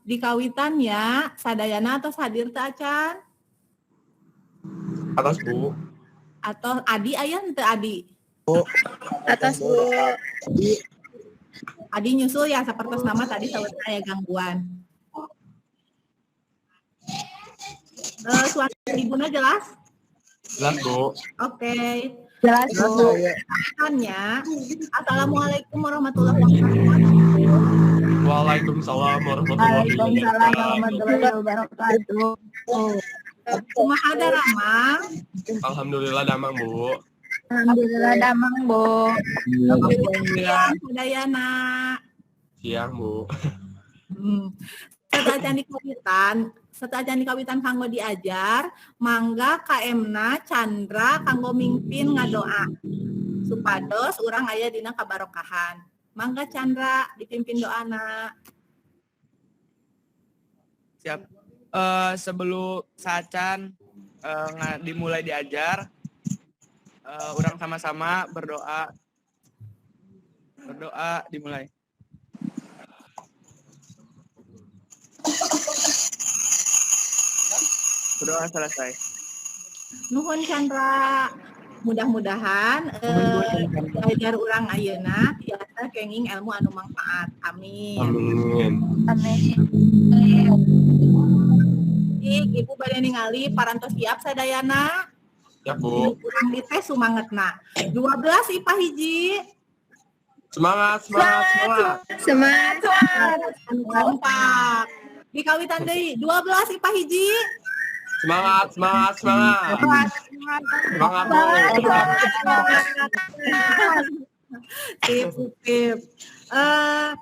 Di kawitan ya, sadayana atau hadir teu acan? Atos, Bu. Atau Adi aya henteu Adi? Atos, Bu. Adi nyusul ya, seperti nama tadi saur saya gangguan. Suara ibuna jelas? Jelas, Bu. Oke. Jelas, Bu. Kawitannya, Assalamualaikum warahmatullahi wabarakatuh. Waalaikumsalam warahmatullahi Waalaikumsalam wabarakatuh. warahmatullahi wabarakatuh. Kumaha daramang? Alhamdulillah damang, Bu. Alhamdulillah damang, Bu. Siang sadayana. Siang, Bu. Sateuacan dikawitan kanggo diajar, mangga KM-na Chandra kanggo mingpin ngadoa. Supados urang aya dina kabarokahan. Mangga Chandra dipimpin doana. Siap. Sebelum saacan dimulai diajar, urang sama-sama berdoa. Berdoa dimulai. Berdoa selesai. Nuhun Chandra. Mudah-mudahan diajar urang ayeuna tiasa kenging ilmu anu manfaat. Amin. Amin. Amin. Ibu bade ningali parantos siap sadayana. Siap, Bu. Urang dites sumangetna. 12 IPA hiji. Semangat, semangat, semangat. Semangat. Anu kompak. Di kawitan deui 12 IPA hiji. Semangat, semangat, semangat. Semangat, Bu. Sip, sip.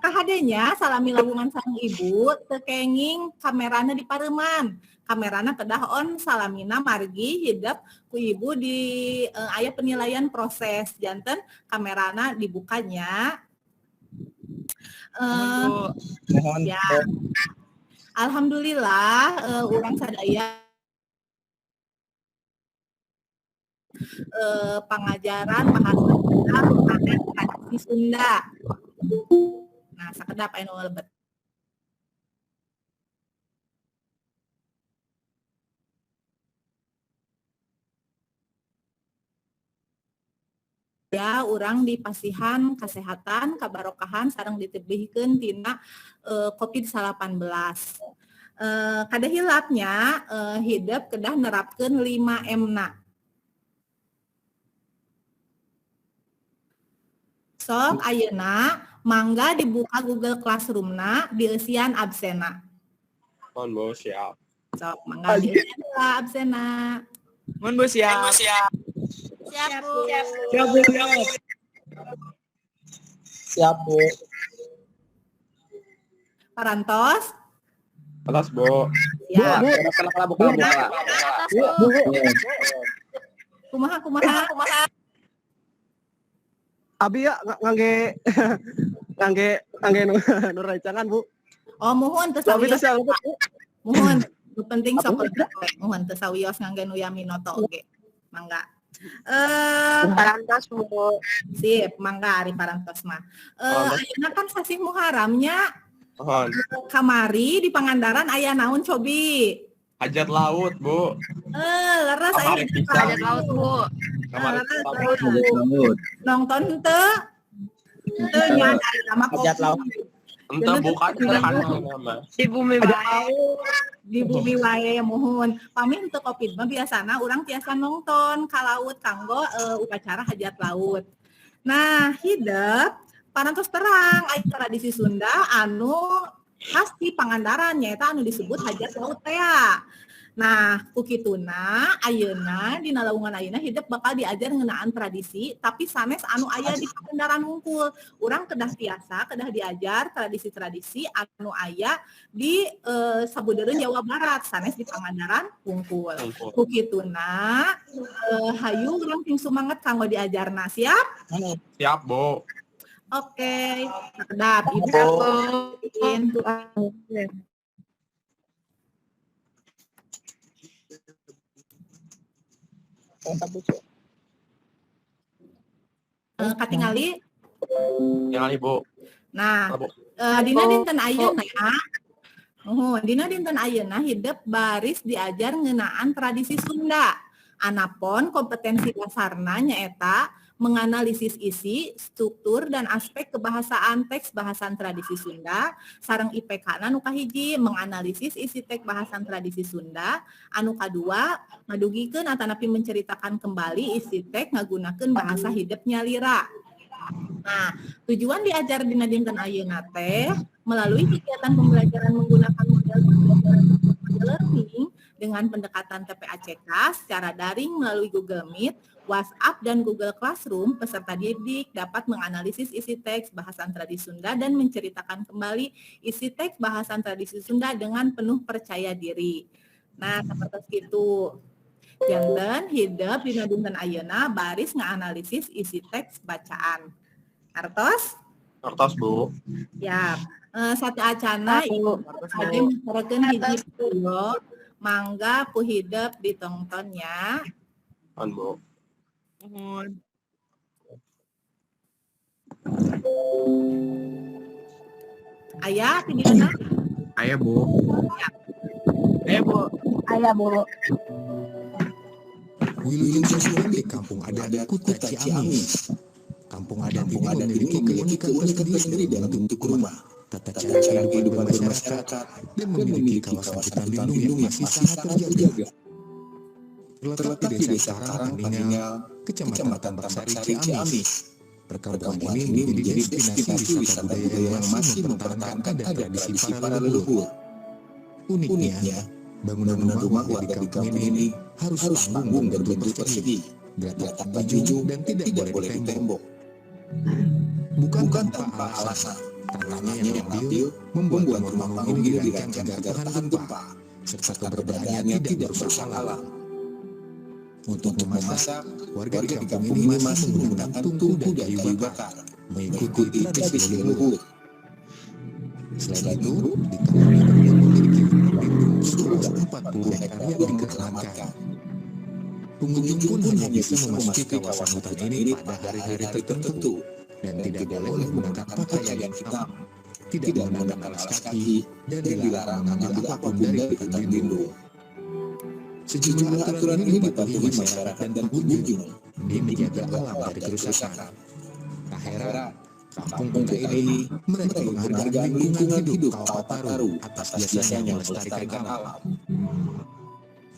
KHD-nya salami lawungan sang ibu teu kenging kamerana di pareuman. Kamerana kedah on salamina margi hidep ku ibu di aya penilaian proses janten kamerana dibukanya. Mohon. Ya. Alhamdulillah urang sadaya pangajaran bahasa Sunda merupakan tradisi Sunda. Nah, sakedap anu lebet. Ya, urang dipasihan kesehatan, kabarokahan sareng ditebihkeun tina COVID-19. Kada hilapnya hidep kedah nerapkeun 5M-na. Sok ayeuna mangga dibuka Google Classroom-na dieusian absena. Mohon, Bu, siap. Sok mangga dieusian heula absena. Mohon, Bu, siap. Siap, Bu. Siap, Bu. Siap. Siap, Bu. Parantos? Atas, Bu. Ya. Bu, buka, buka, buka. Atos, Bu. Kumaha kumaha kumaha. Abi ya ngangge ngangge ngangge nu rancangan, Bu. Oh, muhun teu Abi sawios. teh siap, Bu. Muhun. Nu penting sok muhun teu sawios ngangge nu Yaminoto oge. Mangga. Parantos, Bu. Sip, mangga ari parantos mah. Parantos. Ayeuna kan sasih Muharramnya. Mohon. Kamari di Pangandaran aya naon cobi? Hajat laut, Bu. Leres aya Kamari hajat pisan. Hajat laut, Bu. Kamari Leres, pisan. leres. Nonton teu? Teu nya ari nama Hajat laut. Ente bukan sederhana nama. Di bumi bae. Di bumi wae muhun. Pami henteu Covid mah biasana urang tiasa nonton ka laut kanggo upacara hajat laut. Nah, hidep parantos terang aya tradisi Sunda anu khas di Pangandaran nyaeta anu disebut hajat laut tea. Nah, ku kituna ayeuna dina lawungan ayeuna hidep bakal diajar ngeunaan tradisi tapi sanes anu aya di Pangandaran hungkul. Urang kedah tiasa kedah diajar tradisi-tradisi anu aya di sabudeureun Jawa Barat sanes di Pangandaran hungkul. Ku kituna hayu urang sing sumanget kanggo diajarna, siap? Siap, Bu. Oke, sakedap Ibu. Katingali? Tingali, Bu. Nah, Bu. Dina dinten ayeuna, muhun, dina dinten ayeuna hidep baris diajar ngeunaan tradisi Sunda. Anapon kompetensi dasarna nyaeta menganalisis isi, struktur, dan aspek kebahasaan teks bahasan tradisi Sunda, sareng IPK-na nu kahiji menganalisis isi teks bahasan tradisi Sunda, anu kadua ngadugikeun atanapi menceritakan kembali isi teks ngagunakeun bahasa hidep nyalira. Nah, tujuan diajar dina dinten ayeuna teh melalui kegiatan pembelajaran menggunakan model pembelajaran learning dengan pendekatan TPACK secara daring melalui Google Meet, WhatsApp, dan Google Classroom, peserta didik dapat menganalisis isi teks bahasan tradisi Sunda dan menceritakan kembali isi teks bahasan tradisi Sunda dengan penuh percaya diri. Nah, seperti itu. Janten hidep dina dinten ayeuna baris ngaanalisis isi teks bacaan. Artos? Artos, Bu. Ya, sateuacanna Bu. bade muterkeun hiji video, mangga ku hidep ditongton nya. Mohon, Bu. Mohon. Aya videona? Aya, Bu. Ayo, Bu. Aya, Bu. Wilujeng Susuan di Kampung Adat Kuta Ciamis. Kampung adat ini memiliki keunikan tersendiri dalam bentuk rumah, tata cara kehidupan bermasyarakat, dan memiliki kawasan hutan lindung yang masih sangat terjaga. Terletak di Desa Karangpaningal, Kecamatan Tambaksari, Ciamis. Perkampungan ini menjadi destinasi wisata budaya yang masih mempertahankan adat tradisi para leluhur. Uniknya, bangunan rumah warga di kampung ini harus panggung berbentuk persegi, beratap hijau dan tidak boleh ditembok. Bukan tanpa alasan, tanahnya yang labil membuat rumah panggung ini dirancang agar tahan gempa, serta keberadaannya tidak merusak alam. Untuk memasak, warga di kampung ini masih menggunakan tungku dan kayu bakar, mengikuti tradisi leluhur. Selain itu, di kampung ini memiliki hutan lindung seluas 40 hektar yang dikeramatkan. Pengunjung pun hanya bisa memasuki kawasan hutan ini pada hari-hari tertentu dan tidak boleh menggunakan pakaian hitam, tidak menggunakan alas kaki, dan dilarang mengambil apapun dari hutan lindung. Sejumlah aturan ini dipatuhi masyarakat dan pengunjung demi menjaga alam dari kerusakan. Tak heran, kampung Kuta ini meraih penghargaan lingkungan hidup Kalpataru atas jasanya melestarikan alam.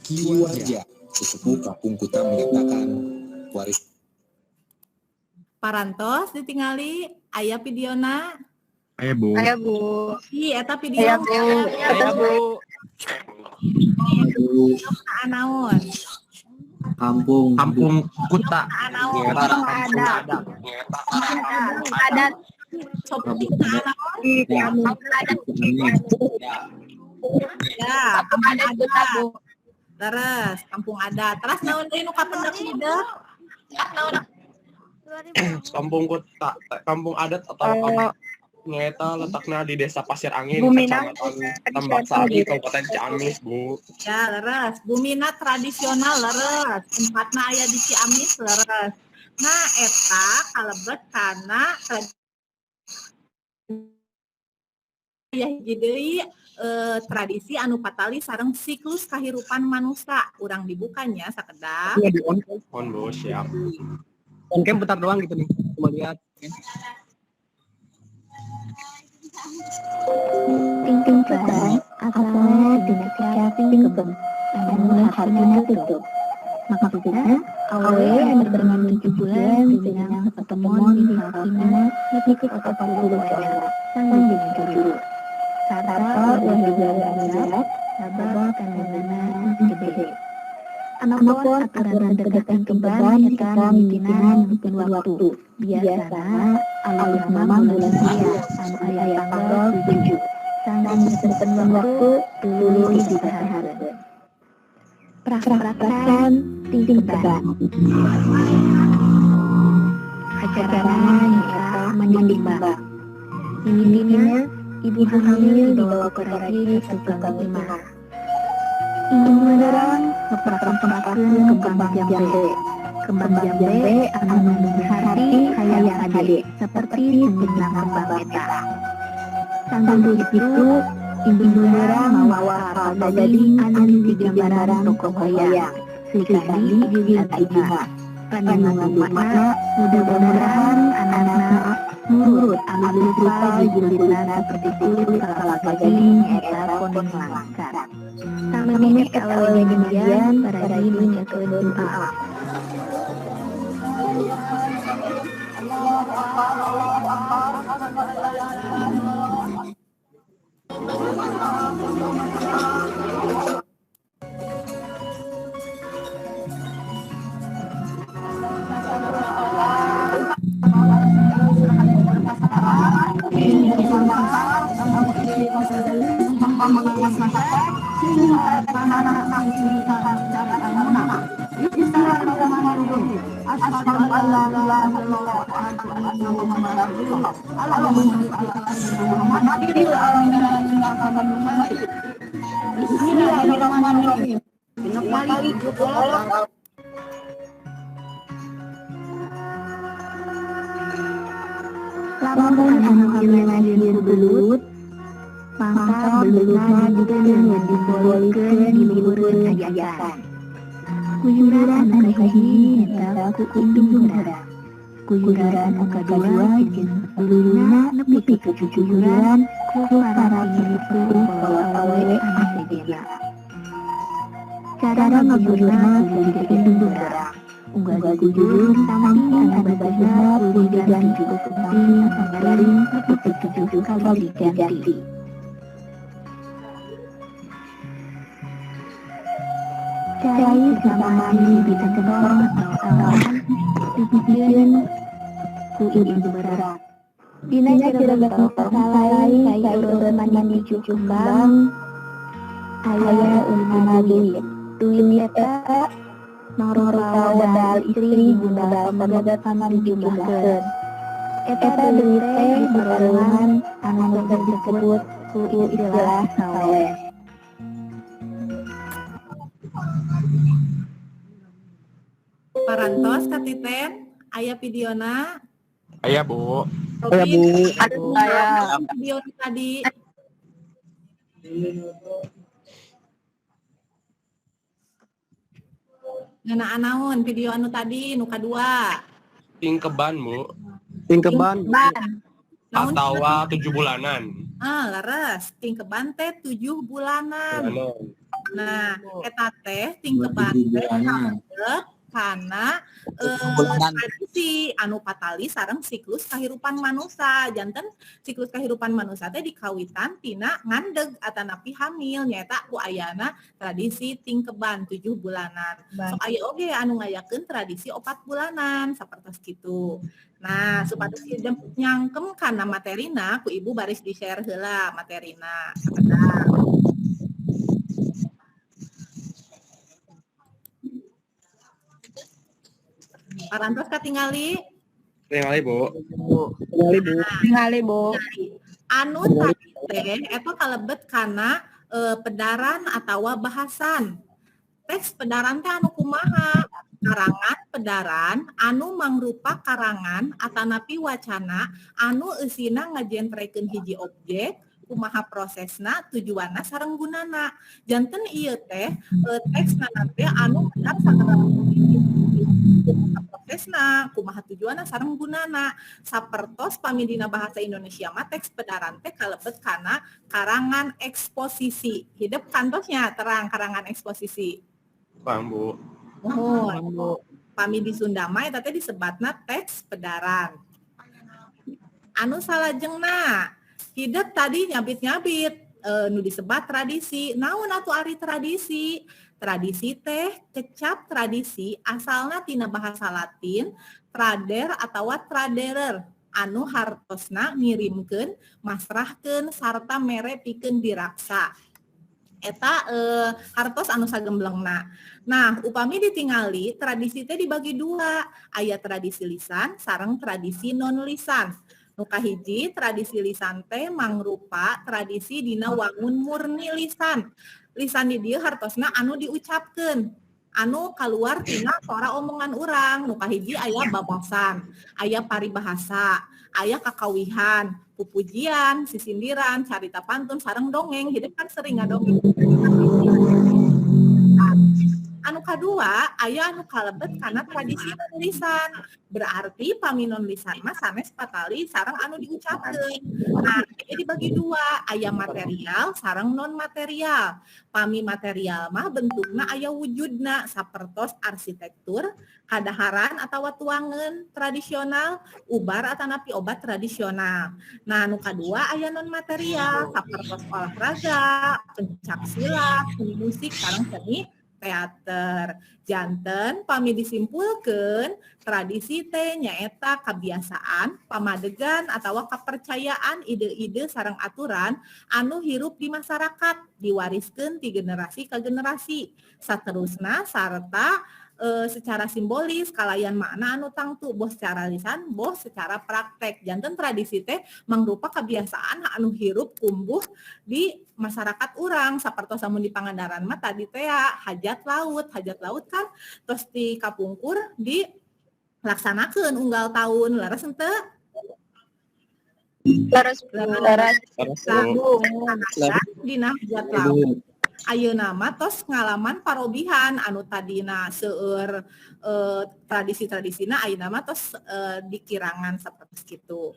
Ki Warja, Sesepuh Kampung Kuta menyatakan waris Parantos ditingali aya videona? Aya, Bu. Aya, Bu. Ih, eta video. Aya, Bu. Ayo, Bu. Naon? Kampung. Kampung Kuta. Naon? Kampung adat. Adat. Sok naon? Adat. Ya, Kampung adat Kuta, Bu. Leres, kampung adat. Terus naon deui nu kapendak hidep? Kampung Kuta, kampung adat atau kampung nyaeta letaknya di Desa Pasir Angin, Bumina Kecamatan Tambaksari, Kabupaten Ciamis, Bu. Ya, leres. Bumina tradisional leres. Tempatna aya di Ciamis leres. Nah, eta kalebet kana ya hiji deui tradisi anu patali sareng siklus kahirupan manusia. Urang dibukanya sakedap. Iya, di on cam. Mohon, Bu, siap. On cam bentar doang gitu nih. Cuma lihat. Ting kebang asalna tina kecap pingkem anu hartina tutup. Maksudna awewe anu bermandung 7 bulan teu sapatemon di salakina nepi ka 40 poe sanggeus juru. Sarta ulah digawe anu berat sabab kandunganna gede. Anapun aturan sedekah kembang eta mimitina nempukeun waktu. Biasana alus mah bulan sia anu aya tanggal 7. Sanggeus nempukeun waktu tuluy disaharkeun. Prak-prakan tingkeban. Acarana nyaeta mandi kembang. Mimitina ibu hamil dibawa ke raji tukang imah. Indung dorong ngeprak-prakeun kembang jambe. Kembang jambe anu harti hayang kade seperti senyumna kembang eta. Sanggeus kitu indung beurang mawa palta gading anu digambaran tokoh wayang Sri Kandi jeung Arjuna. Pandangan makna mudah-mudahan anak-anak nurut anu rupa jeung kulitna seperti kulit palaka gading eta koneng langka. Samemeh eta awewe mandian paraji macakeun doa. Lamun anu hamilna jeung ku belut, mangka belutna diteungeun dibolikeun di luhureun hajatan. Kuyuran anu kahiji nyaeta ku indung beurang. Kuyuran anu kadua jeung beluluna nepi ka kuyuran ku para pinipu kolot awewe anu sejenna. Cara ngaguyurna kudu indung beurang. Unggal guyur samping anu bajuna kudu diganti samping garing nepi ka 7 kali diganti. Cai sama mandi ditekor atau dipikeun ku indung beurang. Dina jero salai cai urut mandi cucumbang aya eunana duit. Duit eta mangrupa modal istri modal pamegat sama dijumlahkeun. Eta duit teh diperluan anu disebut ku istilah sawer. Parantos katiten aya videona. Aya, Bu. Aya, Bu. Aya video tadi. Ngeunaan naon video anu tadi nu kadua? Tingkeban, Bu. Tingkeban. Atawa 7 bulanan. Ah, leres. Tingkeban teh 7 bulanan. Nah, eta teh tingkeban teh karena tradisi anu patali sareng siklus kahirupan manusia. Janten siklus kahirupan manusia teh dikawitan tina ngandeg atanapi hamil nyaeta ku ayana tradisi tingkeban 7 bulanan. Sok aya oge anu ngayakeun tradisi 4 bulanan sapertos kitu. Nah, supados nyangkem kana materina ku ibu baris di-share heula materina. Sakedap. Parantos katingali? Tingali, Bu. Tingali, Bu. Tingali, Bu. Anu tadi teh eta kalebet kana pedaran atawa bahasan. Teks pedaran teh anu kumaha? Karangan pedaran anu mangrupa karangan atanapi wacana anu eusina ngajentrekeun hiji objek, kumaha prosesna, tujuanna sareng gunana. Janten ieu teh teksna teh anu benar sagala kumaha prosesna, kumaha tujuanna sareng gunana. Sapertos pami dina bahasa Indonesia mah teks pedaran teh kalebet kana karangan eksposisi. Hidep kantosnya terang karangan eksposisi. Paham, Bu. Oh, pami di Sunda mah eta teh disebatna teks pedaran. Anu salajengna hidep tadi nyabit-nyabit nu disebat tradisi. Naon atuh ari tradisi? Tradisi teh kecap tradisi asalna tina bahasa Latin trader atawa traderer anu hartosna ngirimkeun, masrahkeun sarta mere pikeun diraksa. Eta hartos anu sagemblengna. Nah, upami ditingali tradisi teh dibagi dua, aya tradisi lisan sareng tradisi non lisan. Nu kahiji tradisi lisan teh mangrupa tradisi dina wangun murni lisan. Lisan di dieu hartosna anu diucapkeun, Anu keluar tina suara omongan urang. Nu kahiji aya babasan, aya paribahasa, aya kakawihan, pupujian, sisindiran, carita pantun, sareng dongeng. Hidup kan sering ngadongeng. Anu kadua aya anu kalebet kana tradisi lisan. Berarti pami non lisan mah sanes patali sareng anu diucapkeun. Nah, jadi dibagi dua, aya material sareng non material. Pami material mah bentukna aya wujudna sapertos arsitektur, kadaharan atau tuangan tradisional, ubar atanapi obat tradisional. Nah, nu kadua aya non material sapertos olahraga, pencak silat, seni musik, sareng seni teater. Janten pami disimpulkeun tradisi teh nyaeta kebiasaan, pamadegan atau kepercayaan, ide-ide sareng aturan anu hirup di masyarakat diwariskeun ti generasi ke generasi saterusna sarta secara simbolis kalayan makna anu tangtu boh secara lisan boh secara praktek. Janten tradisi teh mangrupa kebiasaan anu hirup kumbuh di masyarakat urang sapertos amun di Pangandaran mah tadi teh hajat laut. Hajat laut kan tos di kapungkur dilaksanakeun unggal tahun, leres henteu? Leres. Leres. Dina hajat laut ayeuna mah tos ngalaman parobihan anu tadina seueur tradisi-tradisina ayeuna mah tos dikirangan seperti itu.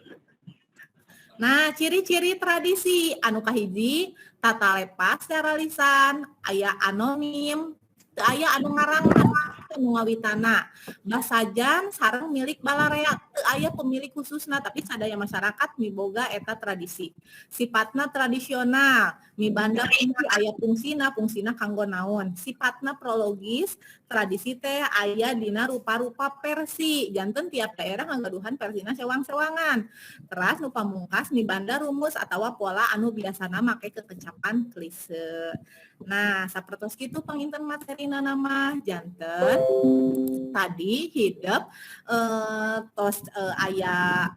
Nah, ciri-ciri tradisi anu kahiji tata lepas secara lisan, aya anonim, teu aya anu ngarangna, anu ngawitana, basajan sareng milik balarea, teu aya pemilik khususna tapi sadaya masyarakat miboga eta tradisi. Sifatna tradisional, mibanda fungsi aya fungsina, fungsina kanggo naon. Sifatna prologis, tradisi teh aya dina rupa-rupa versi, janten tiap daerah ngagaduhan versina sewang-sewangan. Teras nu pamungkas mibanda rumus atawa pola anu biasana make kekecapan klise. Nah, sapertos kitu panginten materina nama janten tadi hidep tos aya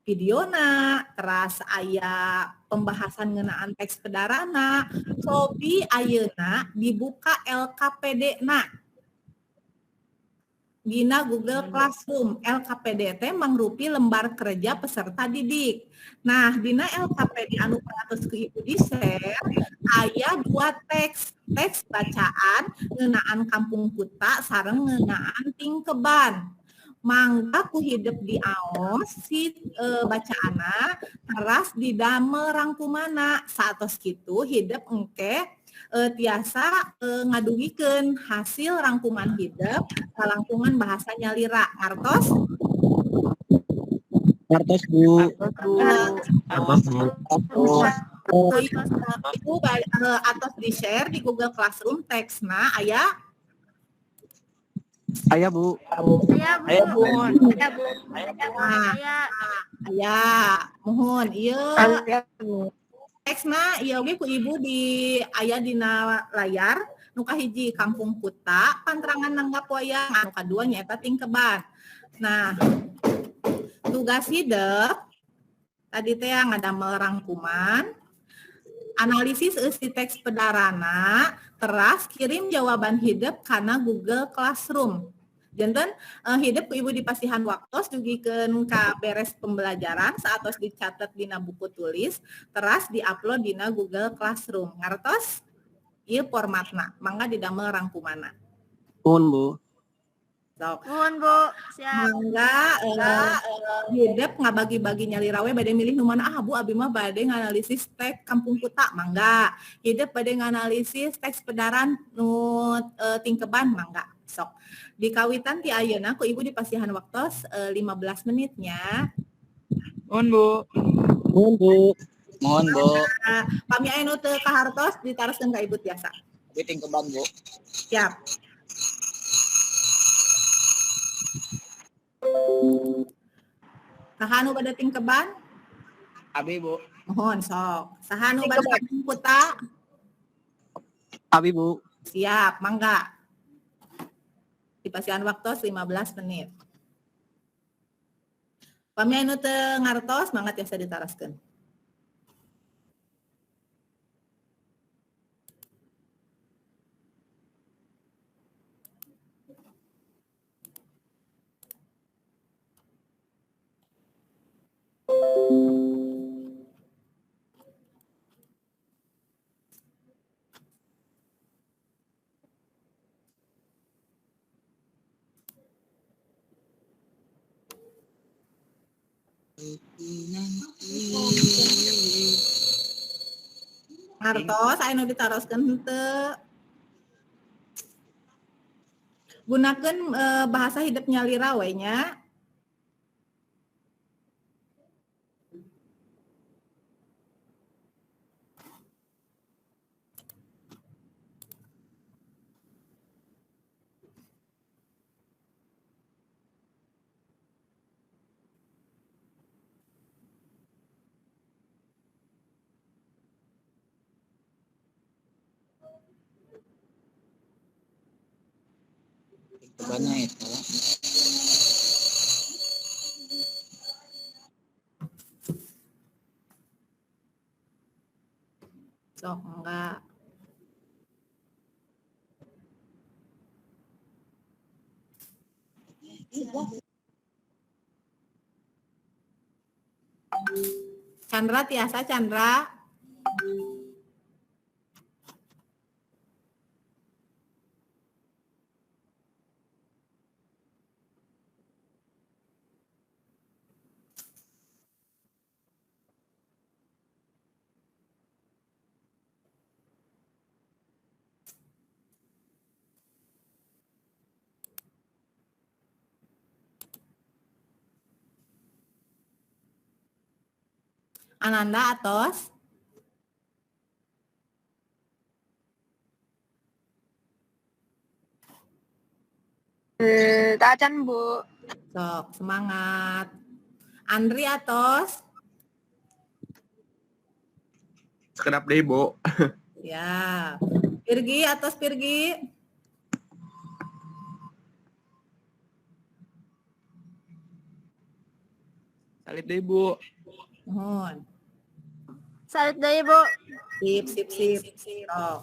videona, teras aya pembahasan ngeunaan teks pedarana, cobi ayeuna dibuka LKPD na dina Google Classroom. LKPD teh mangrupi lembar kerja peserta didik. Nah, dina LKPD anu parantos ku ibu di-share aya dua teks, teks bacaan ngeunaan Kampung Kuta sareng ngeunaan Tingkeban. Mangga ku hidep diaos si bacaana teras didamel rangkumana. Saatos kitu hidep engke tiasa ngadugikeun hasil rangkuman hidep kalangkungan bahasa nyalira. Ngartos? Ngartos, Bu. Ngartos, Bu. Ibu atos di-share di Google Classroom teksna aya? Aya, Bu. Aya, Bu. Aya, Bu. Aya, Bu. Nah, aya, muhun ieu teksna ieu oge ku ibu di aya dina layar. Nu kahiji Kampung Kuta, pantrangan nanggap wayang, anu kadua nyaeta Tingkeban. Nah, tugas hidep tadi teh ngadamel rangkuman, analisis eusi teks pedarana, teras kirim jawaban hidep kana Google Classroom. Janten hidep ku ibu dipasihan waktos dugikeun ka beres pembelajaran saatos dicatat dina buku tulis, teras diupload dina Google Classroom. Ngartos? Ieu formatna, mangga didamel rangkumana. Nuhun, Bu. Sok. Nuhun, Bu. Siap. Mangga hidep ngabagi-bagi nyalira we bade milih nu mana, ah Bu abi mah bade nganalisis teks Kampung Kuta, mangga. Hidep bade nganalisis teks pedaran nu Tingkeban, mangga. Sok. Dikawitan ti ayeuna ku ibu dipasihan waktos 15 menitnya. Nuhun, Bu. Nuhun, Bu. Mohon, Bu. Pami aya nu teu kahartos ditaroskeun ka ibu tiasa. Abi Tingkeban, Bu. Siap. Saha nu bade Tingkeban? Abi, Bu. Mohon sok. Saha nu bade Kampung Kuta? Abi, Bu. Siap, mangga. Dipasihan waktu 15 menit. Pami anu teu ngartos mangga tiasa ditaroskeun. Ngartos aya nu ditaroskeun henteu? Gunakeun bahasa hidep nyalira we nya. Banyak ya. Sok enggak. Chandra tiasa Chandra. Ananda atos. Tacan, Bu. Sok, semangat. Andri atos. Sekedap deh, Bu. Ya. Pirgi atos Pirgi. Salib deh, Bu. Mohon. Salut deui, Bu. Sip, sip, sip. Sok.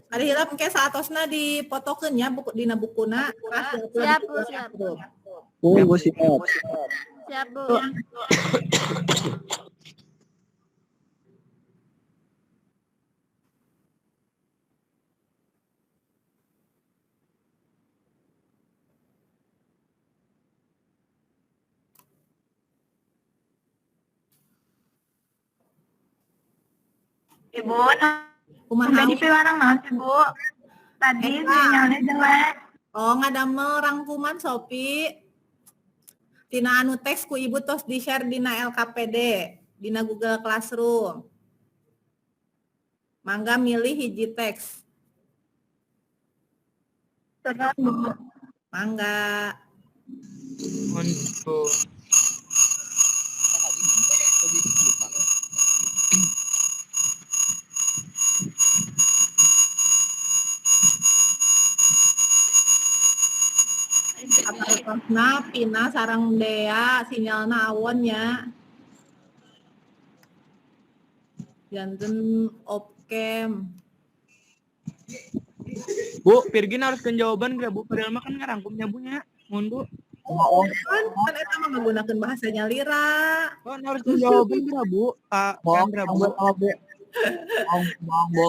Ada hilap engke saatosna dipotokeun nya buku dina bukuna. Siap, Bu, siap. Bu, Bu siap. Siap, Bu. Ibu, Kumaha? tadi piwarang naon sih, Bu? Tadi Eta. sinyalnya jelek. Oh, ngadamel rangkuman Sopi. Tina anu teks ku ibu tos di-share dina LKPD, dina Google Classroom. Mangga milih hiji teks. Terus, Bu. Mangga. Mohon, Bu. Atarosna Pina sareng Dea sinyalna awon nya. Janten opcam. Bu, Pirgin harus ke jawaban gak, Bu? Padahal mah kan ngarangkumnya, Bu, nya. Mohon, Bu. Kan kan eta mah menggunakan bahasa nyalira. Kan harus ke jawaban gak, Bu? Kak Bohong, Chandra, Bu. Bu. Bu. Bohong, bohong, Bu.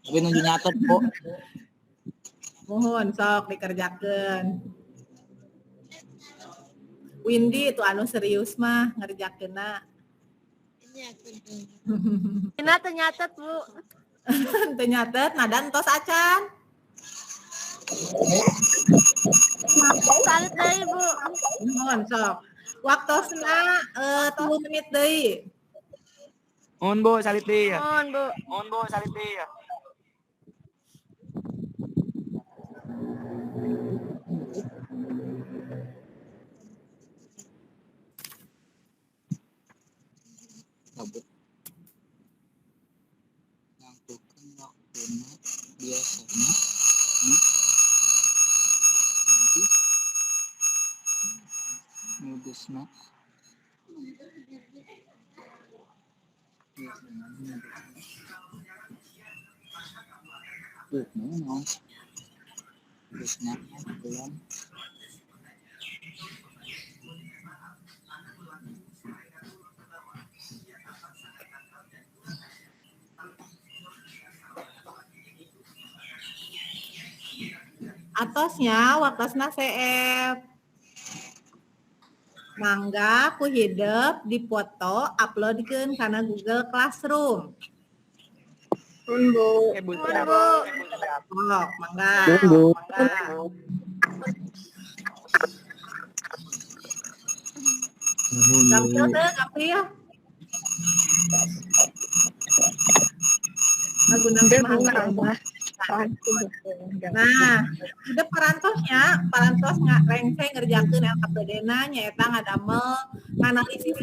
Tapi nunggu nyatet, Bu. Mohon sok dikerjakeun. Windy itu anu serius mah ngerjakeunna. Ina teu nyatet, Bu. Teu nyatet nada entos acan. Salut deui, Bu. Mohon sok. Waktosna 3 menit deui. Mohon, Bu, salib deh ya. Mohon, Bu. Mohon, Bu, salib deh ya. Kabut. Nangtukeun waktuna biasana nanti nugesna biasana nugesna nugesna bulan Atosnya waktosna CF. Mangga ku hidep dipoto uploadkeun kana Google Classroom. Nuhun, Bu. Oke, Bu. Nuhun, Bu. Sok, mangga. Bu. Mangga. Nuhun, Bu. Gampil teu, gampil. Ngaguna mah. Nah, udah parantosnya, parantos ngarengse ngerjakeun LKPD-na nyaeta ngadamel nganalisis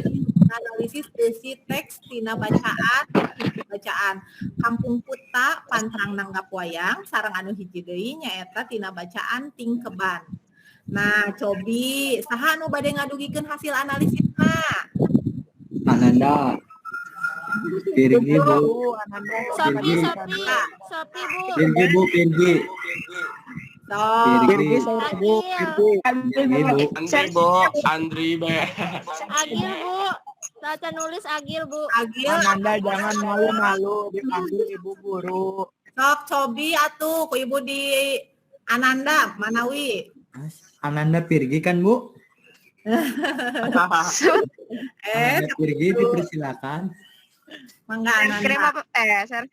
eusi teks tina bacaan Kampung Kuta Pantrang Nanggap Wayang sareng anu hiji deui nyaeta tina bacaan Tingkeban. Nah, cobi saha anu bade ngadugikeun hasil analisisna? Ananda. Pirgi, Bu. Sopi, Sopi. Sopi, Bu. Pirgi, Bu, Pirgi. Sok. Pirgi. Agil. Pirgi, Bu. Andri, Bu. Andri, be. Agil, Bu. Baca nulis Agil, Bu. Agil. Ananda jangan malu-malu dipanggil ibu guru. Sok cobi atuh ku ibu di Ananda manawi. Ananda Pirgi kan, Bu? Ananda Pirgi dipersilakan. Mangga Share screen Ananda. apa? Share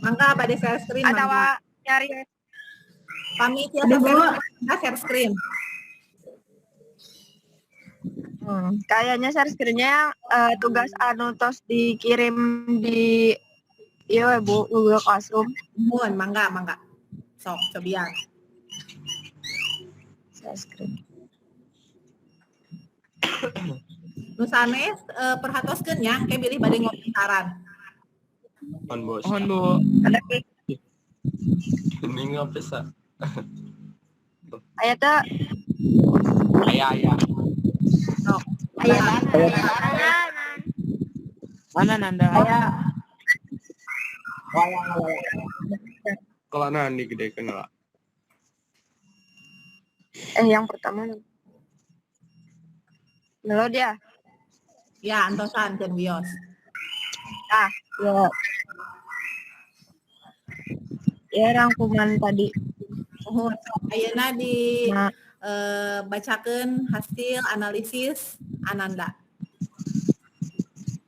Mangga bade share screen atau mangga. nyari Pamit ya share screen. Kayaknya share screen-nya tugas anu tos dikirim di iya Bu, Google Classroom. Mohon mangga mangga. Sok cobian. Share screen. Nu sanes perhatoskeun nya engke bilih bade ngomentaran. Mohon, Bu. Mohon, Bu. Ada ki Ini nggak bisa. aya teh Ayah, ayah. Sok. aya Mana Nanda? Kalau nani gede kenal. Yang pertama. Melo dia. Ya, antosan keun wios. Ah, ya. Ya rangkuman tadi. Mohon sok ayeuna di Nah. bacakeun hasil analisis Ananda.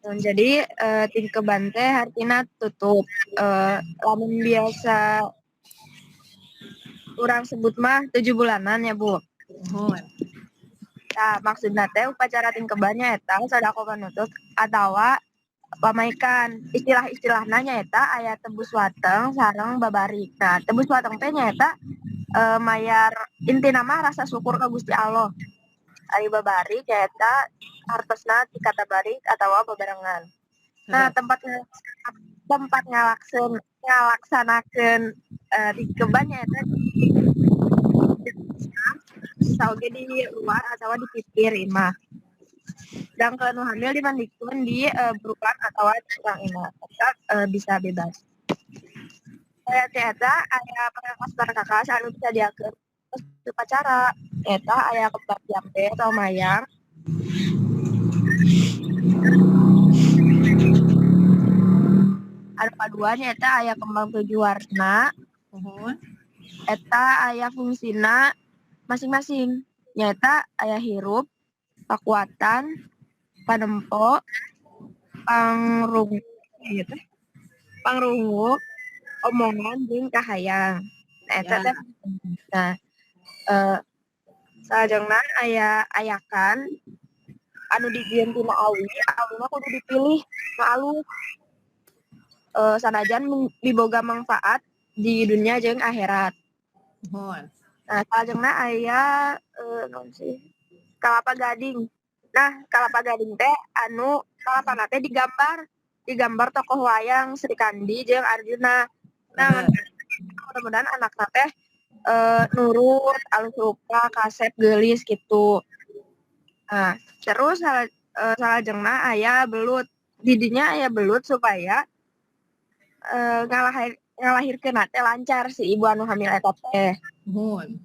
Jadi tingkeban teh artina tutup. Lamun biasa urang sebut mah 7 bulanan ya, Bu. Mohon. Nah, maksudna teh upacara tingkebannya eta sadako panutut atawa pamaikan. Istilah-istilahna nyaeta aya tebus wateng sareng babarik. Nah, tebus wateng teh nyaeta mayar intina mah rasa syukur ka Gusti Allah. Ari babarik nyaeta hartosna ti kata barik atawa babarengan. Nah, tempat tempat ngalaksanakeun tingkeban nyaeta bisa oge di luar atau di pipir imah. Sedangkan nu hamil dimandikeun di berukan atau di urang imah. Eta bisa bebas. Aya teh eta aya perkakas-perkakas anu bisa diakeun pas upacara. Eta aya kembang jambe atau mayang. Anu kadua nya eta aya kembang 7 warna. Mohon. Eta aya fungsina masing-masing. Nyata aya hirup, pakuatan, panempo, pangrung, ieu teh, pangrungu, omongan jeung kahayang. Nah, eta Ya. teh. Nah, salajengna aya ayakan anu dijieun tina awi, awina kudu dipilih nu alus. Sanajan miboga manfaat di dunia jeung akhirat. Mohon. Nah, salajengna aya naon sih? Kalapa gading. Nah, kalapa gading teh anu kalapana teh digambar tokoh wayang Sri Kandi jeung Arjuna. Nah, mudah-mudahan anakna teh nurut, alus rupa, kasep, geulis gitu. Nah, terus salajengna aya belut. Didinya aya belut supaya ngalahirkeun teh lancar si ibu anu hamil eta teh. Mohon.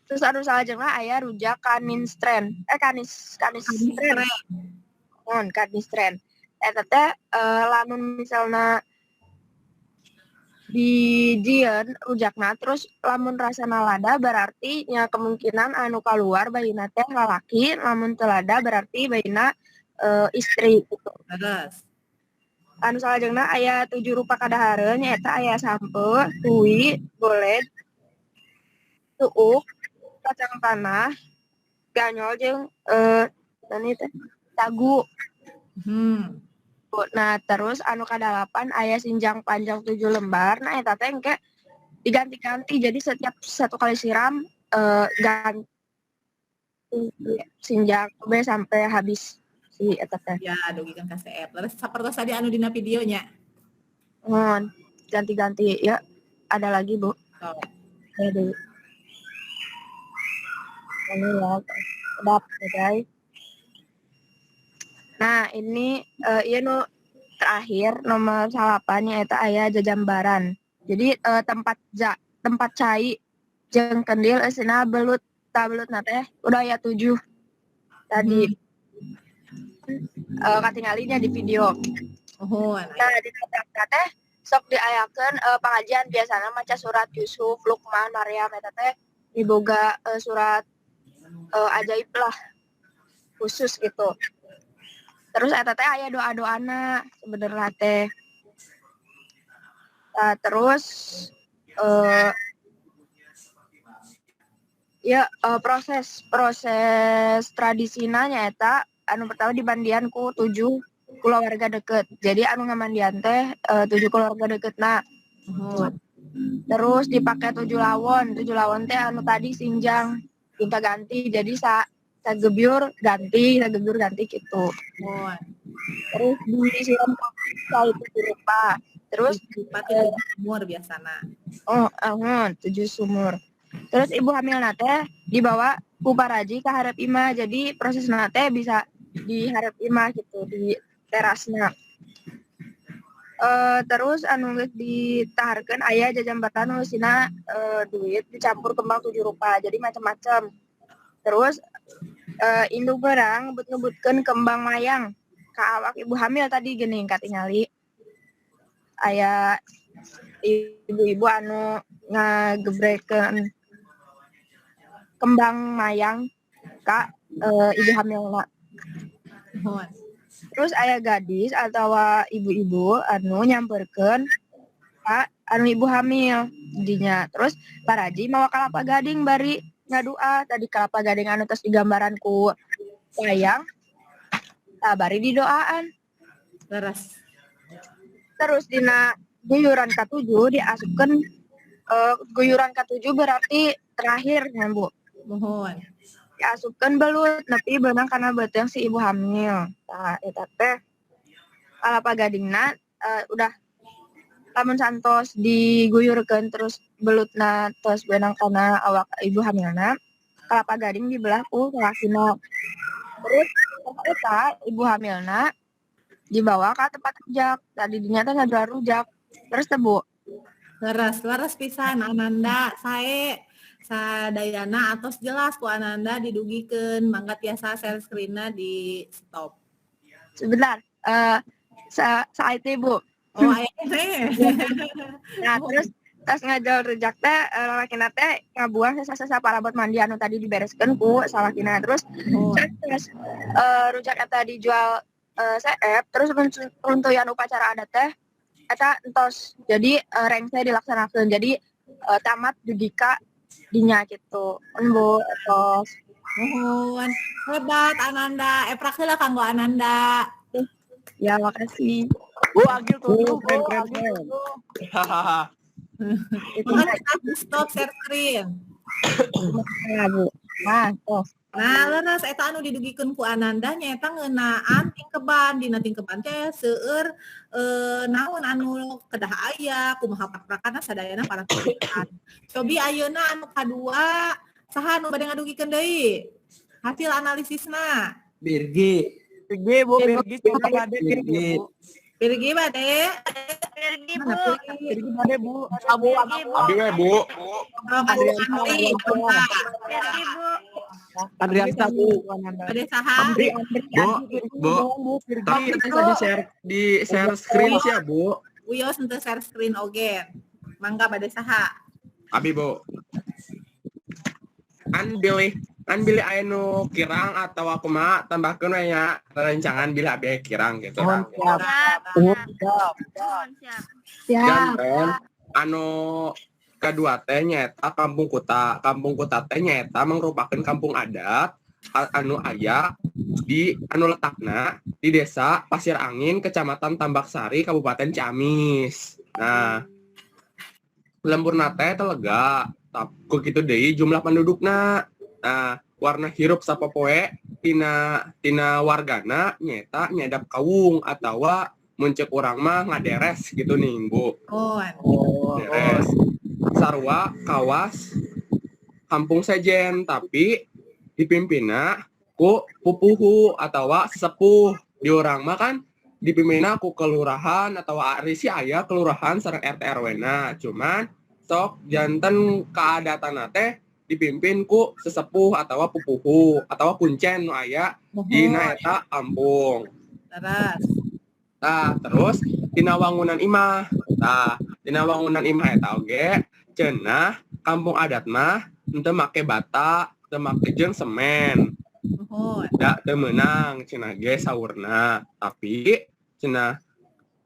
Terus anu salajengna aya rujak kaninstren. Kanistren. Mohon kanistren. Eta teh lamun misalna Dijieun rujakna, terus lamun rasana lada berarti nya kemungkinan anu keluar bayina teh lalaki, lamun teu lada berarti bayina istri gitu. Terus. Anu salajengna aya 7 rupa kadahareun, nyaeta aya sampeu, tui, goled, suuk, kacang tanah, ganyol jeung tani teh sagu. Nah, terus anu kadalapan aya sinjang panjang 7 lembar. Nah, eta teh engke diganti-ganti. Jadi setiap satu kali siram ganti sinjang be sampai habis si eta teh. Ya, dugikeun ka seep. Terus sapertos tadi anu dina videonya. Mohon ganti-ganti ya. Ada lagi, Bu. Oh. Ya, Bu. Ini ya, kedap ya, guys. Nah, ini iya nu terakhir nomor 8 nyaeta aya jajambaran. Jadi tempat cai jeung kendil eusina belut, ta belutna teh udah aya 7 tadi. Katinggalinya di video. Muhun. Nah, di tempat teh sok diayakeun pengajian, biasana maca surat Yusuf, Luqman, Maryam eta teh diboga surat ajaib lah khusus gitu. Terus eta teh aya doa-doana sebenarnya teh. Nah, terus ya proses proses tradisina nyaeta anu pertama dimandian ku 7 keluarga deket. Jadi anu ngamandian teh 7 keluarga deket nah. Terus dipakai 7 lawon. 7 lawon teh anu tadi sinjang minta ganti. Jadi sagebyur ganti, sagebyur ganti gitu. Terus disiram cai 7 rupa. Terus rupa 7 sumur biasana. Oh, 7 sumur. Terus ibu hamil teh dibawa ku paraji ke hareup imah. Jadi proses teh bisa di hareup imah gitu, di terasna. Terus anu geus ditaharkeun aya jajambatan nu eusina duit dicampur kembang 7 rupa. Jadi macam-macam. Terus induk berang ngebut-ngebutkeun kembang mayang ka awak ibu hamil tadi geuning katingali. Aya ibu-ibu anu ngagebrekeun kembang mayang ka ibu hamilna. Terus aya gadis atau ibu-ibu anu nyamperkeun ka anu ibu hamil dinya. Terus paraji mawa kalapa gading bari ngadua, tadi kalapa gading anu tos digambaran ku wayang tah bari didoaan. Terus terus dina guyuran ka-7 diasupkeun, guyuran ka-7 berarti terakhir nya, Bu. Mohon. Diasupkeun belut nepi beunang kana beuteung si ibu hamil. Tah eta teh kalapa gadingna udah lamun santos diguyurkeun terus belutna tos beunang kana awak ibu hamilna, kalapa gading dibelah ku salakina. Terus eta ibu hamilna dibawa ke tempat rujak. Tadi dinya teh ngajual rujak. Terus teh, Bu. Leres, leres pisan Ananda, sae sadayana atos jelas ku Ananda didugikeun, mangga tiasa share screen-na di stop. Sebentar, saat itu, Bu. Oh, aya teh. Nah, terus tas ngajual rujak teh lalakina teh ngabuang sesa-sesa parabot mandi anu tadi dibereskeun ku salakina. Terus terus rujak eta dijual seep, terus runtuyan upacara adat teh eta entos. Jadi rengse dilaksanakeun. Jadi tamat dugika dinya gitu. Bu, entos. Nuhun. Hebat Ananda. Eprak heula kanggo Ananda. Ya, makasih. Bu, Agil tuh. Bu, keren, keren, keren. Hahaha. Makanya stop share screen. Ya, Bu. Nah, tos. Nah, leres eta anu didugikeun ku Ananda nyaeta ngeunaan tingkeban, dina tingkeban teh seueur naon anu kedah aya, kumaha prak-prakana sadayana para tingkeban. Cobi ayeuna anu kadua saha anu bade ngadugikeun deui? Hasil analisisna. Birgi. Birgi, Bu, Birgi bade, Birgi. Bu. Birgi bade. Birgi, Bu. Birgi bade, Bu. Abu, Abu. Abi we, Bu. Oh, Andri, Birgi, Bu. Andriansa, Bu. Bade saha? Andri, Bu, Bu. Tapi bisa di share screen sih ya, Bu. Wios henteu share screen oge. Mangga bade saha? Abi, Bu. An bilih aya nu kirang atau kumaha, tambahkeun we nya rerencangan bilih abi aya kirang gitu. Mohon siap. Siap. Mohon siap. Mohon siap. Siap. Janten anu kedua teh nyaeta Kampung Kuta. Kampung Kuta teh nyaeta mangrupakeun kampung adat anu aya di anu letakna di Desa Pasir Angin, Kecamatan Tambak Sari, Kabupaten Ciamis. Nah, lemburna teh telega, ku kitu deui jumlah pendudukna. Nah, warna hirup sapopoe tina tina wargana nyaeta nyadap kawung atawa mun ceuk urang mah ngaderes gitu nih, Bu. Oh, Oh, Deres. Sarua kawas kampung sejen, tapi dipimpinna ku pupuhu atau sesepuh. Di urang mah kan dipimpinna ku kelurahan atau ari sih aya kelurahan sareng RT RW na, cuman sok janten keadatan teh dipimpin ku sesepuh atau pupuhu atau kuncen nu aya di eta kampung. Terus. Nah, terus tina wangunan imah. Nah, tina wangunan imah eta oge cenah kampung adat mah henteu make bata, teu make jeung semen. Muhun. Da teu meunang cenah ge saurna, tapi cenah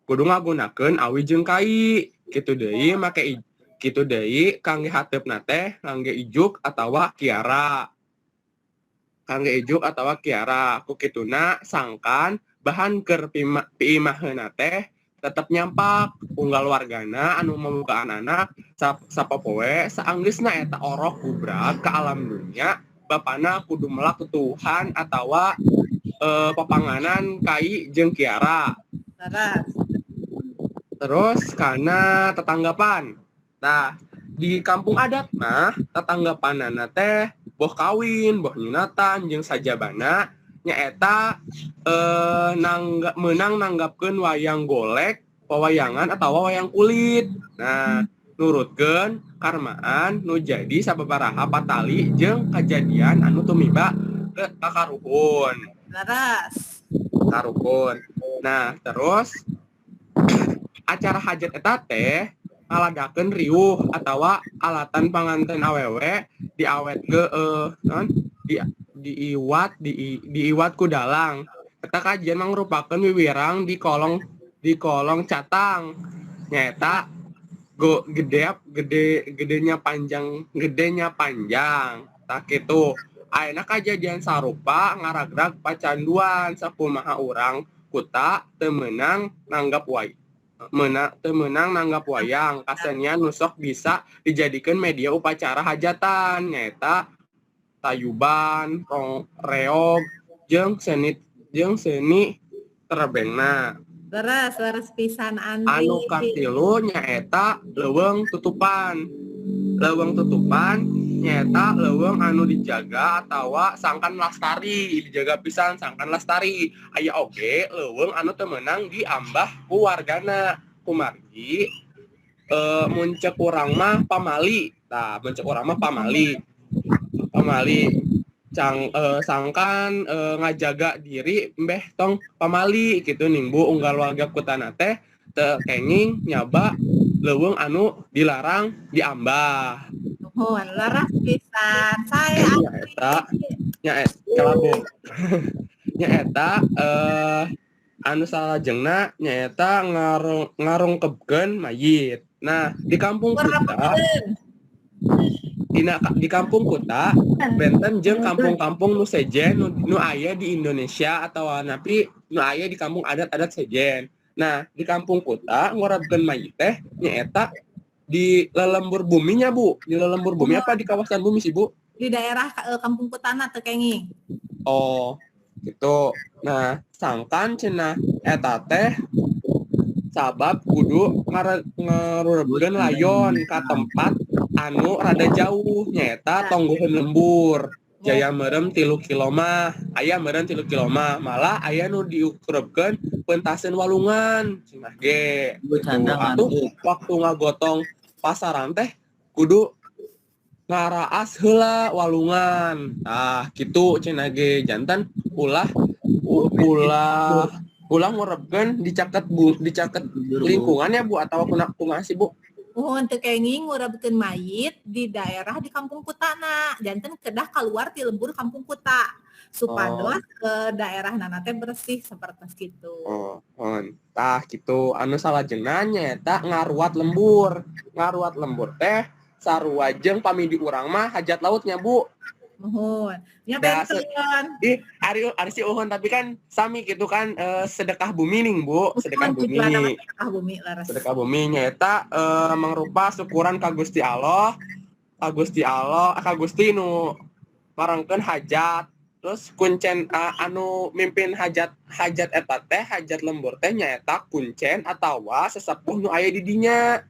kudu ngagunakeun awi jeung kai. Kitu deui make kitu deui kangge hateupna teh kangge ijuk atawa kiara. Kangge ijuk atawa kiara. Ku kituna sangkan bahan keur piimaheuna teh tetep nyampak unggal wargana anu mamukaan anak sapopoe saanggeusna eta orok gubrak ke alam dunia, bapana kudu melak tutuwuhan atawa papanganan kai jeung kiara. Terus. Terus karena tetanggapan. Nah, di kampung adat mah tetanggapanana teh boh kawin, boh nyunatan jeung sajabana nyaeta meunang nanggapkeun wayang golek, pewayangan atawa wayang kulit. Nah, nurutkeun karmaan nu jadi sababaraha patali jeung kajadian anu tumiba ke kakaruhun. Leres. Karuhun. Nah, terus acara hajat eta teh ngaladakeun riuh atawa alatan panganten awewe diawet ke non di diiwat di diiwat ku dalang. Eta kajian mangrupakeun wiwirang di kolong catang. Nyaeta go gede gede gedenya panjang, gedenya panjang. Tah kitu. Ayeuna kajadian sarupa ngaragrag pacanduan sakumaha urang Kuta teu meunang nanggap way meuna teu meunang nanggap wayang kasenian nu sok bisa dijadikeun media upacara hajatan, nyaeta tayuban, rong, reog jeung seni terebengna. Leres, leres pisan, Andri. Anu katilu nyaeta leuweung tutupan. Leuweung tutupan nyaeta leuweung anu dijaga atawa sangkan lastari, dijaga pisan sangkan lastari. Aya oge leuweung anu teu meunang diambah ku wargana kumargi mun ceuk urang mah pamali. Tah, mun ceuk urang mah pamali. Pamali cang sangkan ngajaga diri mbeh tong pamali gitu ning, Bu. Unggal warga kutana teh teu kenging nyaba leuweung anu dilarang diambah. Nuhun, leres pisan. Saya Nyaeta nyaeta kalabu nyaeta anu salajengna nyaeta ngarungkebkeun mayit. Nah, di kampung Kuta di kampung Kuta benten jeung kampung-kampung nu sejen nu aya di Indonesia atau napi nu aya di kampung adat-adat sejen. Nah, di kampung Kuta ngurebkeun mayit teh nyaeta di lelembur buminya, Bu. Di lelembur bumi apa di kawasan bumi sih, Bu? Di daerah Kampung Kutana teu kenging. Oh, gitu. Nah, sangkan cenah eta teh sabab kudu ngarurebkeun layon ka tempat anu rada jauh, nyaeta tonggoheun lembur. Jaya merem 3 kilo mah, aya meureun 3 kilo mah, malah aya nu diukurebkeun pentaseun walungan cenah ge. Bercanda. Atuh Ngantuk. waktu ngagotong pasaran teh kudu ngaraas heula walungan. Tah, kitu cenah ge, janten ulah ulah ulah ngurebkeun dicaket, Bu, dicaket lingkungan ya, Bu, atau kumaha sih, Bu? Muhun, teu kenging ngurebkeun mayit di daerah di kampung Kutana. Janten kedah keluar ti lembur kampung Kuta. Supados ke daerah nana teh bersih seperti gitu. Oh, on. Tah gitu, anu salajengna nyaeta ngaruat lembur. Ngaruat lembur teh sarua jeung pami di urang mah hajat lautnya, Bu. Muhun. Nya Da, benten. Ih, ari ari si uhun, tapi kan sami gitu kan, sedekah bumi ning, Bu, sedekah Muhun, tujuanna mah bumi. sedekah bumi, leres. Sedekah bumi nyaeta mangrupa syukuran ka Gusti Allah, ka Gusti Allah, ka Gusti nu marangkeun hajat. Terus kuncen, anu mimpin hajat hajat eta teh, hajat lembur teh nyaeta kuncen atawa sesepuh nu aya di dinya.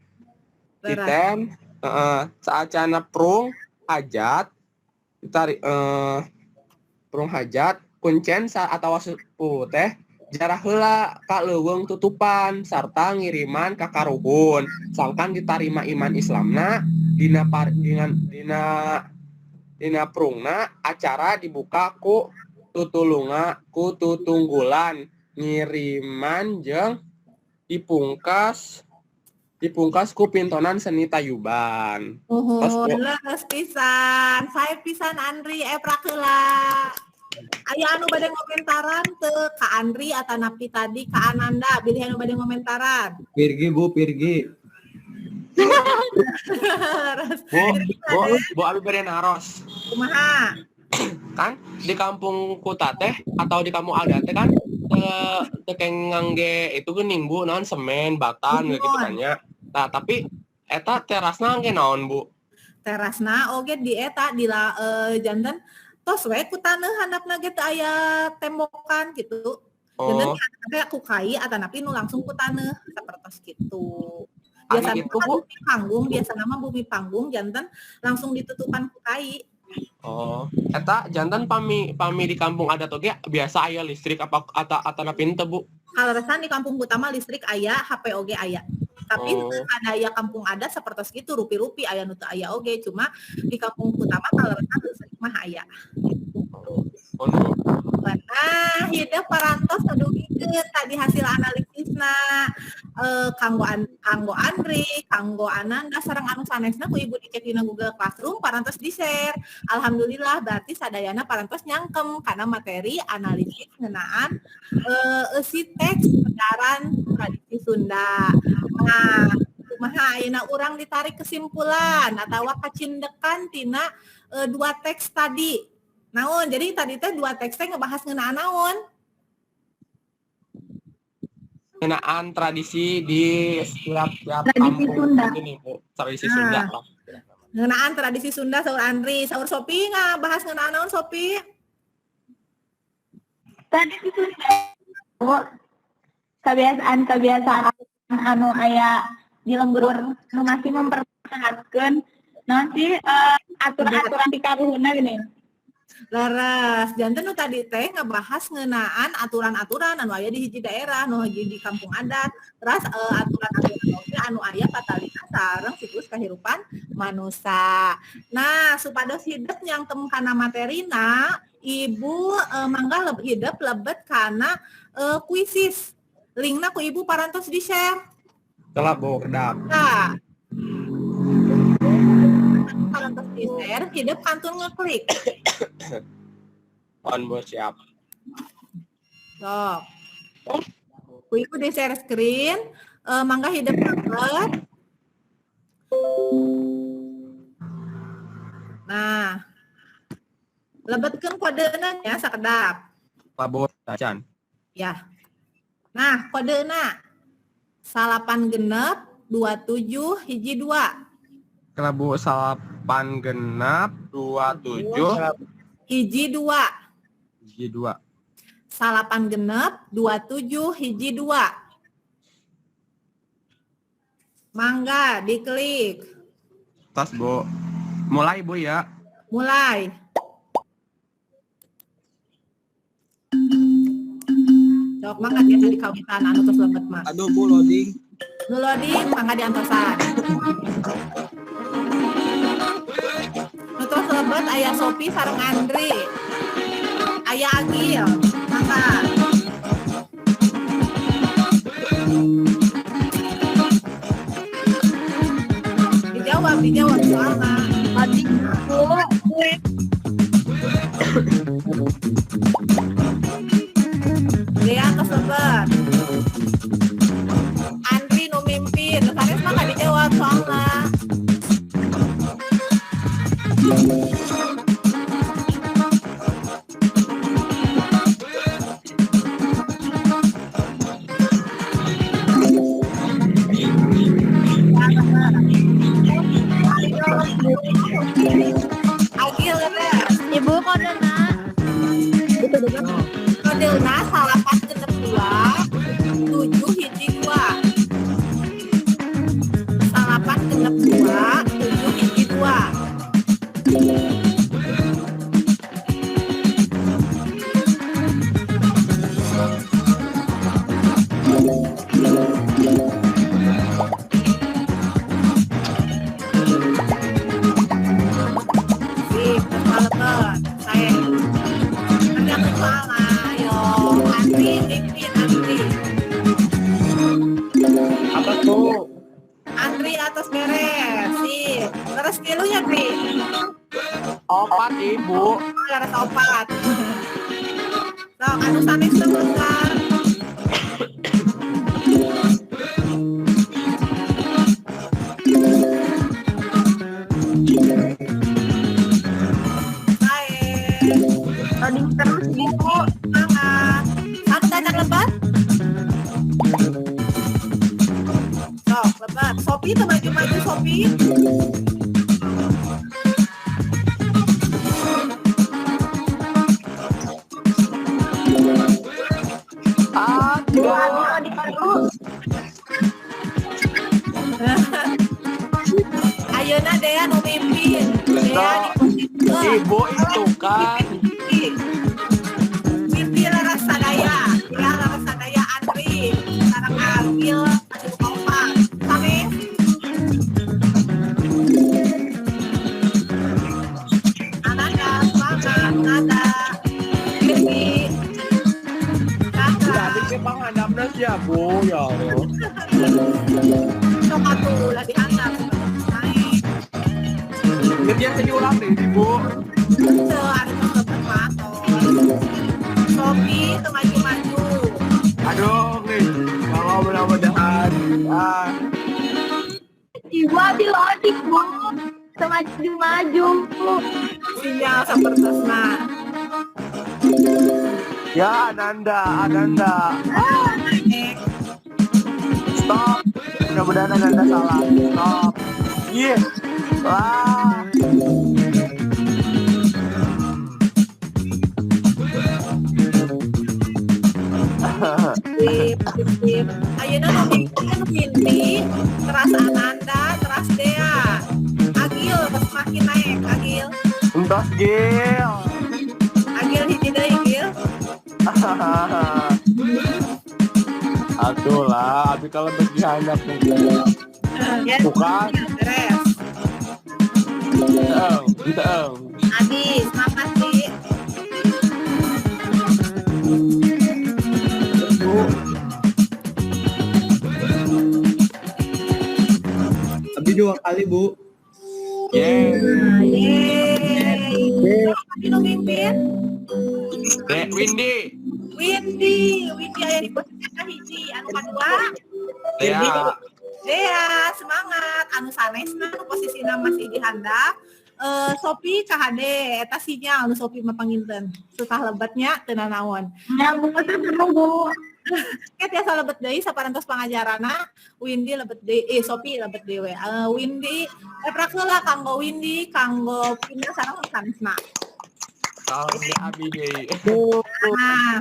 Leres. Titen, heeh, saacana prung hajat ditarik, prung hajat kuncen sa atawa sepuh teh jarah heula ka leuweung tutupan sarta ngiriman ka karuhun, sangkan ditarima iman Islamna dina par, dina dina dina prungna acara dibuka ku tutulunga ku tutunggulan ngiriman jeung dipungkas dipungkas ku pintonan seni tayuban. Tos, Muhun, Bu. leres pisan. Sae pisan, Andri, eprak heula. Aya anu bade ngomentaran teu ka Andri atanapi tadi ka Ananda, bilih anu bade ngomentaran. Pirgi, Bu, Pirgi. Leres. Bu, Bu, Bu, abi bade naros. Kumaha? Kan di kampung Kuta teh atau di kampung adat teh kan teu teu ngangge itu geuning, Bu, naon, semen, batan gitu kan ya. Nah, tapi eta terasna ngangge naon, Bu? Terasna oge di eta di la, janten tos we ku taneuh handapna ge teu aya tembokan gitu. Janten teh ku kai atanapi nu langsung ku taneuh sapertos kitu. Ari Biasana gitu, mah Bu. bumi panggung, biasana mah bumi panggung janten langsung ditutupan ku kai. Oh, eta janten pami pami di kampung adat oge biasa aya listrik apa atanapi henteu, Bu? Kaleresan di kampung utama listrik aya, HP oge aya. Tapi aya kampung adat sapertos gitu rupi-rupi aya nu teu aya oge, cuma di kampung utama kaleresan listrik mah aya. Oh, Bu. Nah, hidup parantos adugikeun tadi hasil analisisna, kanggo kanggo Andri, kanggo Ananda sareng anu sanesna ku ibu dicek dina Google Classroom parantos di-share. Alhamdulillah, berarti sadayana parantos nyangkem karena materi analisis ngeunaan eusi teks pedaran tradisi Sunda. Nah, kumaha ayeuna urang ditarik kesimpulan atawa kacindekan tina dua teks tadi? Naon? Jadi tadi teh dua teks teh ngebahas ngeunaan naon? Ngeunaan tradisi di setiap tiap Tradisi kampung Sunda. ini, Bu. Tradisi Sunda Nah. lah. Ngeunaan tradisi Sunda saur Andri, saur Sopi ngabahas ngeunaan naon, Sopi? Tradisi Sunda. Bu, kebiasaan-kebiasaan anu aya di lembur nu masih mempertahankan naon sih, aturan-aturan di karuhunna gini. Leres, janten nu tadi teh ngebahas ngeunaan aturan-aturan anu aya di hiji daerah, nu hiji di kampung adat, terus aturan-aturan oge anu aya patalina sareng siklus kahirupan manusia. Nah, supados hidep nyangkem kana materina, Ibu mangga hidep lebet kana kuisis. Linkna ku Ibu parantos di-share. Telah, Bu, kedap. Nah. Parantos di-share, hidep kantun ngeklik. On, Bu, siap. Sok. Ku Ibu di share screen, mangga hidep lebet. Nah. Lebetkeun kodena ya sakedap. Pak Bu, tacan. Ya. Nah, kodena 962712. Kela, Bu, 9627 12. 12. 962712. Mangga diklik. Tas, Bu. Mulai, Bu, ya. Mulai. Sok mangga biasa di kawitan anu terus lebet mah. Aduh, Bu, loading. Nu loading mangga diantosan. Nu terus lebet aya Sopi sareng Andri. Aya Agil. Mangga. abdi jawab soalna. Abdi, Bu. Dea tos lebet. Andri nu mimpin, sanes mah nggak dijawab soalna. Agil leres. Ibu kodena. Kodena 962 712. 962 712. Sip, terus saya. Nanti aku salah, ayo. Andri, mimpin Andri. Apa tuh? Andri atas beres, sip. Terus tilunya, Andri. 4, Ibu. Leres 4. Sok, anu sanes teu besar. Sae. Loading terus, Bu. Semangat. Anu tacan lebat? Sok, lebat. Sopi teu maju-maju Sopi. Bu, Abi loading terus. Ayeuna Dea nu mimpin. Dea di posisi Ibu itu kan. Mimpi leres sadaya. Dea leres sadaya Andri. Sareng Agil anu kompak. Sanes. Ananda, semangat, Nanda. Mimpi. Chandra. Tadi ke panghandapna sia, Bu. Ya Allah. Sok atuh ulah dihandap. Naik. Geus biasa diulang deh, Ibu. Teu ari tos lebet mah tos. Sopi teu maju-maju. Aduh, nih. Kalau mudah-mudahan. Ah. Ibu Abi loading, Bu. Maju-maju. Sinyal sapertosna. Ya, Ananda, Ananda. Naik. Stop. Mudah-mudahan Ananda salah. Stop. Iya. Wah. Sip, sip, sip. Ayeuna nu mimpin Windy, teras Ananda, teras Dea. Agil terus makin naik, Agil. Entos Gil. Agil hiji deui, Gil. Atuh lah, abi kalau berdihandap mungkin. Ya, Bukan. beres. Heeh, heeh. Abi, semangat, Bi. Bu. Abi 2 kali, Bu. Yeay. Yeay. Abi nu mimpin? Dek Windy. Windy, Windy aya di posisi kahiji, anu kadua Dea. Dea, semangat. Anu sanesna nu posisina masih di handap. Sopi KHD eta sinyal nu Sopi mah panginten. Susah lebetnya teu nanaon. Ya, Bu, seru, Bu. Ke tiasa lebet deui saparantos pangajarana Windy lebet deui, Sopi lebet deui we. Windy eprak heula kanggo Windy, kanggo pindah sareng sanesna. Salam abi deui. Nah,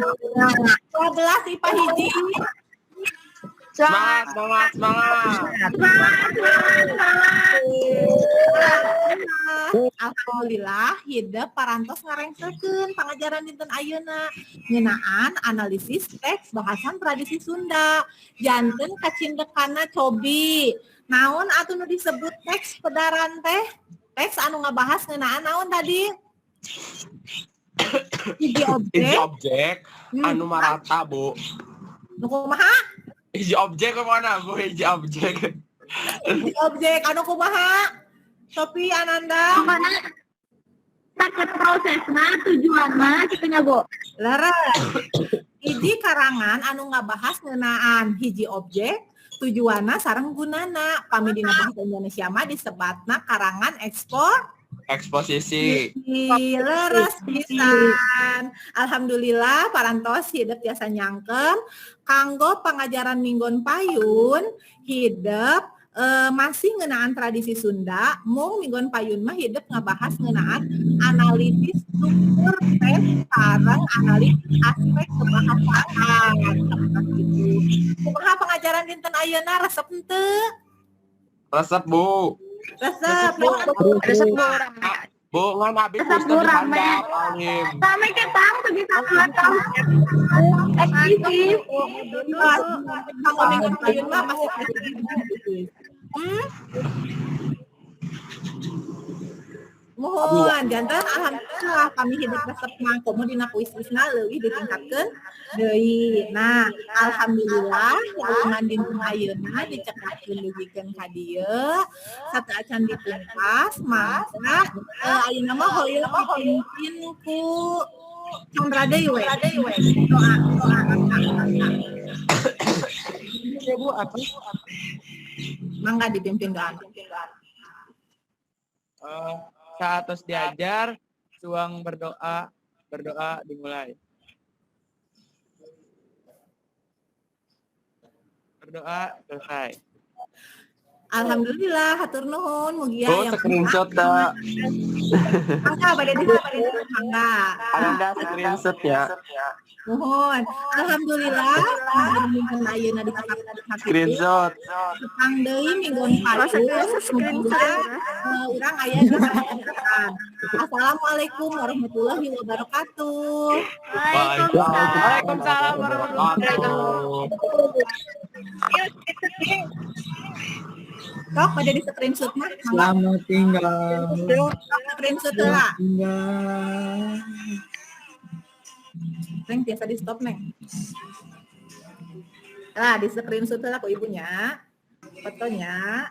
12 IPA hiji. Semangat, semangat, semangat. Alhamdulillah hidep parantos ngarengsekeun pangajaran dinten ayeuna ngeunaan analisis teks bahasan tradisi Sunda janten kacindekana cobi naon atuh nu disebut teks pedaran teh teks anu ngabahas ngeunaan naon tadi hiji objek Hiji objek anu marata, Bu. Nu kumaha? Hiji objek mana, Bu? Hiji objek. Hiji objek anu kumaha? Sopi Ananda. Pokoknya takut prosesna tujuanna kitu nya, Bu. Leres. Hiji karangan anu ngabahas ngeunaan hiji objek, tujuanna sareng gunana. Pami dina bahasa Indonesia mah disebatna karangan Eksposisi. Leres pisan. Alhamdulillah parantos hidep tiasa nyangkem kanggo pangajaran minggon payun hidep masih ngeunaan tradisi Sunda, mung minggon payun mah hidep ngabahas ngeunaan analisis struktur teks sareng analisis aspek kebahasaan. Seperti itu. Kumaha pengajaran dinten ayeuna, resep henteu? Resep, Bu. Resep. Resep, Bu, rame. Bu, ngan abi Resep, Bu, rame. Alim. Rame ketang tuh bisa nonton. Eksklusif. Kanggo minggon payun mah pasti. Mohon janten alhamdulillah kami hidup resep mah komo dina kuis-kuisna leuwih ditingkatkeun deui. Nah, alhamdulillah lawungan dinten ayeuna dicekapkeun dugikeun ka dieu. Sateuacan dipungkas maka ayeuna mah hoyong dipimpin ku Chandra deui we. Doa doa. Ya, Bu, apa? Mangga dipimpin doa. Saat terus diajar, suang berdoa, berdoa dimulai. Berdoa selesai. Alhamdulillah, hatur nuhun mugia Bu, yang screenshot dah. Mangga bade di mangga. Anda screenshot ya. Nuhun. Alhamdulillah, minggu ayeuna dicekapkeun Screenshot. Petang deui minggon payun mugia urang aya di kesehatan. Assalamualaikum warahmatullahi wabarakatuh. Waalaikumsalam warahmatullahi wabarakatuh. Sok pada di screenshot mah. Mangga. Selamat tinggal. Sok screenshot heula. Tinggal. Neng biasa di stop, Neng. Nah, di screenshot heula ku ibunya. Fotonya.